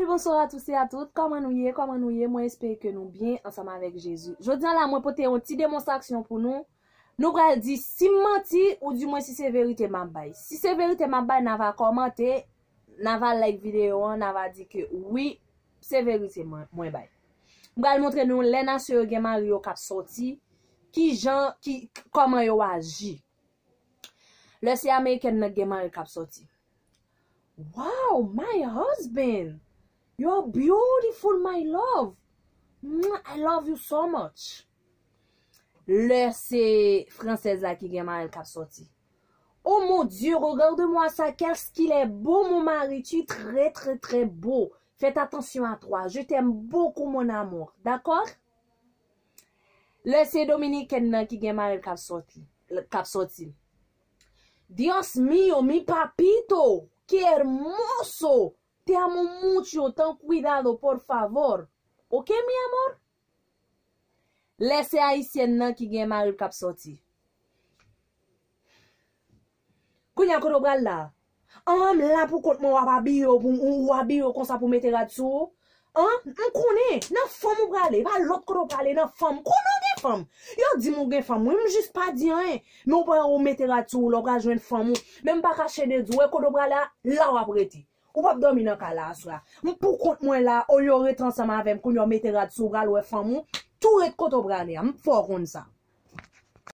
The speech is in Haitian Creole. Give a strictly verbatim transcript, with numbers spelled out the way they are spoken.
Bonsoir à tous et à toutes. Kòman nou ye? Kòman nou ye? Mwen espere ke nou byen ansanm avèk Jezi. Jodi a la, mwen pote yon ti demonstrasyon pou nou. Nou pral di si m manti ou di mwen si se verite m ap bay. Si se verite m ap bay, n a va kòmante, n a va like videyo an, n a va di ke wi, se verite mwen, mwen bay. M pral montre nou lè nasyon yo gen mari yo k ap sòti, ki jan, ki, kòman yo aji. Lè se amerikèn nan gen mari l k ap sòti. Wow, my husband, you're beautiful, my love. Mwah, I love you so much. Lè se fransèz la ki gen mari l k ap sòti. Oh mon Dieu, regarde-moi ça, qu'est-ce qu'il est beau, mon mari, tu es très, très, très beau. Faites attention à toi, je t'aime beaucoup, mon amour. D'accord? Lè se dominikèn nan ki gen mari l k ap sòti, k ap sòti. Dios mío, mi papito, qué hermoso, te amo mucho, ten cuidado, por favor. Ok, mi amor? Lè se ayisyèn nan ki gen mari l k ap sòti. Kounye a kote w pral la? An, m la pou kont mwen, w ap abiye w pou, ou abiye w konsa pou mete rad sou ou? An, m konnen, nan fanm ou prale, pa lòt kote w prale, nan fanm. Konnen w gen fanm. Yo di m ou gen fanm, wi, m jis pa di anyen. Men ou pa ou mete rad sou ou, lè w pral jwenn fanm ou. Men m pa kache de di w, wè kote w prale a, la w ap rete. Ou p ap dòmi nan kay la aswè a. M pou kont mwen la, olye w rete ansanm avè m, kounye a w mete rad sou ou, pral wè fanm ou, tou ret kote w prale a. M fè w konn sa.